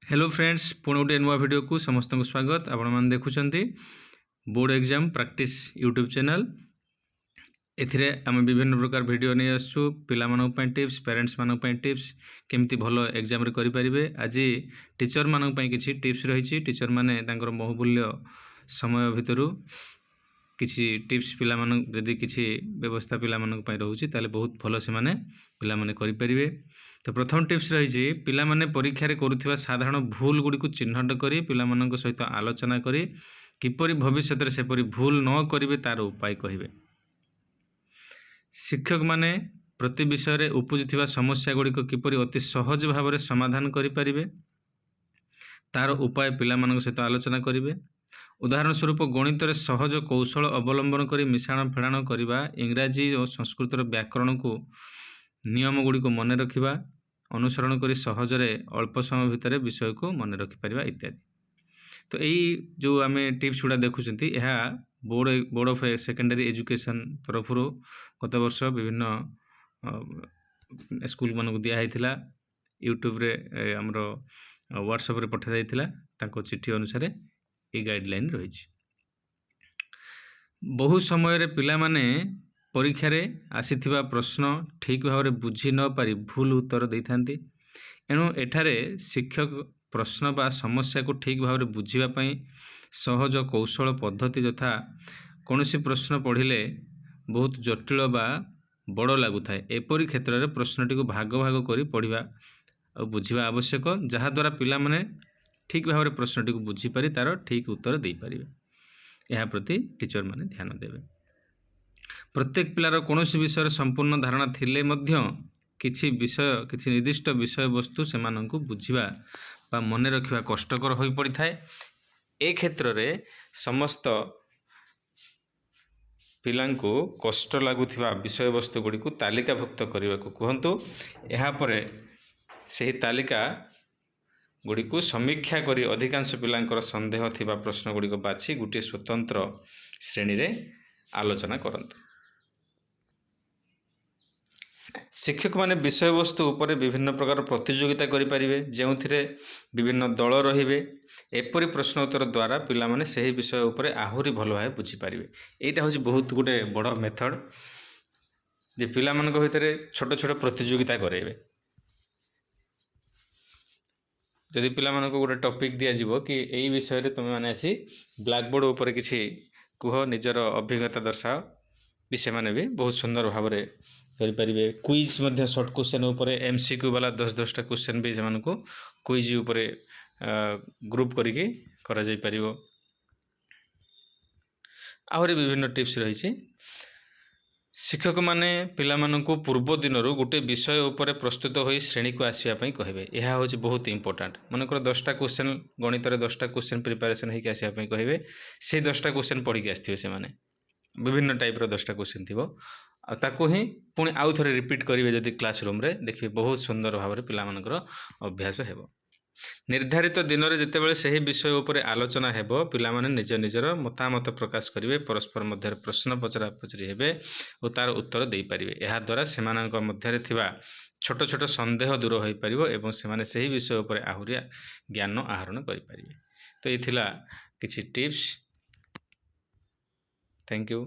Hello friends, ପୁଣି ଗୋଟେ ନୂଆ ଭିଡ଼ିଓକୁ ସମସ୍ତଙ୍କୁ ସ୍ୱାଗତ। ଆପଣମାନେ ଦେଖୁଛନ୍ତି board exam practice YouTube channel. ଏଥିରେ ଆମେ ବିଭିନ୍ନ ପ୍ରକାର ଭିଡ଼ିଓ ନେଇ ଆସୁଛୁ, ପିଲାମାନଙ୍କ ପାଇଁ ଟିପ୍ସ, ପ୍ୟାରେଣ୍ଟସ୍ମାନଙ୍କ ପାଇଁ ଟିପ୍ସ, କେମିତି ଭଲ ଏକ୍ଜାମ୍ରେ କରିପାରିବେ। ଆଜି ଟିଚର୍ମାନଙ୍କ ପାଇଁ କିଛି ଟିପ୍ସ ରହିଛି। ଟିଚର୍ମାନେ ତାଙ୍କର ବହୁମୂଲ୍ୟ ସମୟ ଭିତରୁ କିଛି ଟିପ୍ସ ପିଲାମାନଙ୍କୁ ଯଦି କିଛି ବ୍ୟବସ୍ଥା ପିଲାମାନଙ୍କ ପାଇଁ ରହୁଛି, ତାହେଲେ ବହୁତ ଭଲ ସେମାନେ ପିଲାମାନେ କରିପାରିବେ। ତ ପ୍ରଥମ ଟିପ୍ସ ରହିଛି, ପିଲାମାନେ ପରୀକ୍ଷାରେ କରୁଥିବା ସାଧାରଣ ଭୁଲ ଗୁଡ଼ିକୁ ଚିହ୍ନଟ କରି ପିଲାମାନଙ୍କ ସହିତ ଆଲୋଚନା କରି କିପରି ଭବିଷ୍ୟତରେ ସେପରି ଭୁଲ ନ କରିବେ, ତା'ର ଉପାୟ କହିବେ। ଶିକ୍ଷକମାନେ ପ୍ରତି ବିଷୟରେ ଉପୁଜୁଥିବା ସମସ୍ୟା ଗୁଡ଼ିକ କିପରି ଅତି ସହଜ ଭାବରେ ସମାଧାନ କରିପାରିବେ, ତା'ର ଉପାୟ ପିଲାମାନଙ୍କ ସହିତ ଆଲୋଚନା କରିବେ। ଉଦାହରଣ ସ୍ୱରୂପ, ଗଣିତରେ ସହଜ କୌଶଳ ଅବଲମ୍ବନ କରି ମିଶାଣ ଫେଡ଼ାଣ କରିବା, ଇଂରାଜୀ ଓ ସଂସ୍କୃତର ବ୍ୟାକରଣକୁ ନିୟମ ଗୁଡ଼ିକୁ ମନେ ରଖିବା, ଅନୁସରଣ କରି ସହଜରେ ଅଳ୍ପ ସମୟ ଭିତରେ ବିଷୟକୁ ମନେ ରଖିପାରିବା ଇତ୍ୟାଦି। ତ ଏଇ ଯେଉଁ ଆମେ ଟିପ୍ସ ଗୁଡ଼ା ଦେଖୁଛନ୍ତି, ଏହା ବୋର୍ଡ଼ ଅଫ୍ ସେକେଣ୍ଡାରୀ ଏଜୁକେସନ୍ ତରଫରୁ ଗତ ବର୍ଷ ବିଭିନ୍ନ ସ୍କୁଲମାନଙ୍କୁ ଦିଆହେଇଥିଲା। ୟୁଟ୍ୟୁବରେ, ଆମର ହ୍ୱାଟ୍ସଆପ୍ରେ ପଠାଯାଇଥିଲା। ତାଙ୍କ ଚିଠି ଅନୁସାରେ ଏଇ ଗାଇଡ଼ଲାଇନ୍ ରହିଛି। ବହୁ ସମୟରେ ପିଲାମାନେ ପରୀକ୍ଷାରେ ଆସିଥିବା ପ୍ରଶ୍ନ ଠିକ୍ ଭାବରେ ବୁଝି ନ ପାରି ଭୁଲ ଉତ୍ତର ଦେଇଥାନ୍ତି। ଏଣୁ ଏଠାରେ ଶିକ୍ଷକ ପ୍ରଶ୍ନ ବା ସମସ୍ୟାକୁ ଠିକ୍ ଭାବରେ ବୁଝିବା ପାଇଁ ସହଜ କୌଶଳ ପଦ୍ଧତି, ଯଥା କୌଣସି ପ୍ରଶ୍ନ ପଢ଼ିଲେ ବହୁତ ଜଟିଳ ବା ବଡ଼ ଲାଗୁଥାଏ। ଏପରି କ୍ଷେତ୍ରରେ ପ୍ରଶ୍ନଟିକୁ ଭାଗ ଭାଗ କରି ପଢ଼ିବା ଆଉ ବୁଝିବା ଆବଶ୍ୟକ, ଯାହାଦ୍ୱାରା ପିଲାମାନେ ଠିକ୍ ଭାବରେ ପ୍ରଶ୍ନଟିକୁ ବୁଝିପାରି ତା'ର ଠିକ୍ ଉତ୍ତର ଦେଇପାରିବେ। ଏହା ପ୍ରତି ଟିଚରମାନେ ଧ୍ୟାନ ଦେବେ। ପ୍ରତ୍ୟେକ ପିଲାର କୌଣସି ବିଷୟରେ ସମ୍ପୂର୍ଣ୍ଣ ଧାରଣା ଥିଲେ ମଧ୍ୟ କିଛି ବିଷୟ, କିଛି ନିର୍ଦ୍ଦିଷ୍ଟ ବିଷୟବସ୍ତୁ ସେମାନଙ୍କୁ ବୁଝିବା ବା ମନେ ରଖିବା କଷ୍ଟକର ହୋଇପଡ଼ିଥାଏ। ଏ କ୍ଷେତ୍ରରେ ସମସ୍ତ ପିଲାଙ୍କୁ କଷ୍ଟ ଲାଗୁଥିବା ବିଷୟବସ୍ତୁ ଗୁଡ଼ିକୁ ତାଲିକାଭୁକ୍ତ କରିବାକୁ କୁହନ୍ତୁ। ଏହାପରେ ସେହି ତାଲିକା ଗୁଡ଼ିକୁ ସମୀକ୍ଷା କରି ଅଧିକାଂଶ ପିଲାଙ୍କର ସନ୍ଦେହ ଥିବା ପ୍ରଶ୍ନ ଗୁଡ଼ିକ ବାଛି ଗୋଟିଏ ସ୍ୱତନ୍ତ୍ର ଶ୍ରେଣୀରେ ଆଲୋଚନା କରନ୍ତୁ। ଶିକ୍ଷକମାନେ ବିଷୟବସ୍ତୁ ଉପରେ ବିଭିନ୍ନ ପ୍ରକାର ପ୍ରତିଯୋଗିତା କରିପାରିବେ, ଯେଉଁଥିରେ ବିଭିନ୍ନ ଦଳ ରହିବେ। ଏପରି ପ୍ରଶ୍ନ ଉତ୍ତର ଦ୍ୱାରା ପିଲାମାନେ ସେହି ବିଷୟ ଉପରେ ଆହୁରି ଭଲ ଭାବେ ବୁଝିପାରିବେ। ଏଇଟା ହେଉଛି ବହୁତ ଗୋଟେ ବଡ଼ ମେଥଡ଼ ଯେ ପିଲାମାନଙ୍କ ଭିତରେ ଛୋଟ ଛୋଟ ପ୍ରତିଯୋଗିତା କରାଇବେ। ଯଦି ପିଲାମାନଙ୍କୁ ଗୋଟେ ଟପିକ୍ ଦିଆଯିବ କି ଏଇ ବିଷୟରେ ତୁମେମାନେ ଆସି ବ୍ଲାକବୋର୍ଡ଼ ଉପରେ କିଛି କୁହ, ନିଜର ଅଭିଜ୍ଞତା ଦର୍ଶାଅ ବି, ସେମାନେ ବି ବହୁତ ସୁନ୍ଦର ଭାବରେ କରିପାରିବେ। କୁଇଜ୍ ମଧ୍ୟ, ସର୍ଟ କ୍ୱେଶ୍ଚନ୍ ଉପରେ MCQ ବାଲା 10 10ଟା କ୍ୱେଶ୍ଚନ୍ ବି ସେମାନଙ୍କୁ କୁଇଜ୍ ଉପରେ ଗ୍ରୁପ୍ କରିକି କରାଯାଇପାରିବ। ଆହୁରି ବିଭିନ୍ନ ଟିପ୍ସ ରହିଛି। ଶିକ୍ଷକମାନେ ପିଲାମାନଙ୍କୁ ପୂର୍ବ ଦିନରୁ ଗୋଟେ ବିଷୟ ଉପରେ ପ୍ରସ୍ତୁତ ହୋଇ ଶ୍ରେଣୀକୁ ଆସିବା ପାଇଁ କହିବେ। ଏହା ହେଉଛି ବହୁତ ଇମ୍ପୋର୍ଟାଣ୍ଟ। ମନେକର 10ଟା କ୍ୱେଶ୍ଚନ୍, ଗଣିତରେ 10ଟା କ୍ୱେଶ୍ଚନ୍ ପ୍ରିପାରେସନ୍ ହେଇକି ଆସିବା ପାଇଁ କହିବେ। ସେଇ 10ଟା କ୍ୱେଶ୍ଚନ୍ ପଢ଼ିକି ଆସିଥିବେ ସେମାନେ। ବିଭିନ୍ନ ଟାଇପ୍ର 10ଟା କ୍ୱେଶ୍ଚନ୍ ଥିବ ଆଉ ତାକୁ ହିଁ ପୁଣି ଆଉ ଥରେ ରିପିଟ୍ କରିବେ ଯଦି କ୍ଲାସ୍ ରୁମ୍ରେ, ଦେଖିବେ ବହୁତ ସୁନ୍ଦର ଭାବରେ ପିଲାମାନଙ୍କର ଅଭ୍ୟାସ ହେବ। ନିର୍ଦ୍ଧାରିତ ଦିନରେ ଯେତେବେଳେ ସେହି ବିଷୟ ଉପରେ ଆଲୋଚନା ହେବ, ପିଲାମାନେ ନିଜ ନିଜର ମତାମତ ପ୍ରକାଶ କରିବେ, ପରସ୍ପର ମଧ୍ୟରେ ପ୍ରଶ୍ନ ପଚରା ପଚରି ହେବେ ଓ ତା'ର ଉତ୍ତର ଦେଇପାରିବେ। ଏହାଦ୍ୱାରା ସେମାନଙ୍କ ମଧ୍ୟରେ ଥିବା ଛୋଟ ଛୋଟ ସନ୍ଦେହ ଦୂର ହୋଇପାରିବ ଏବଂ ସେମାନେ ସେହି ବିଷୟ ଉପରେ ଆହୁରି ଜ୍ଞାନ ଆହରଣ କରିପାରିବେ। ତ ଏଇ ଥିଲା କିଛି ଟିପ୍ସ। Thank you.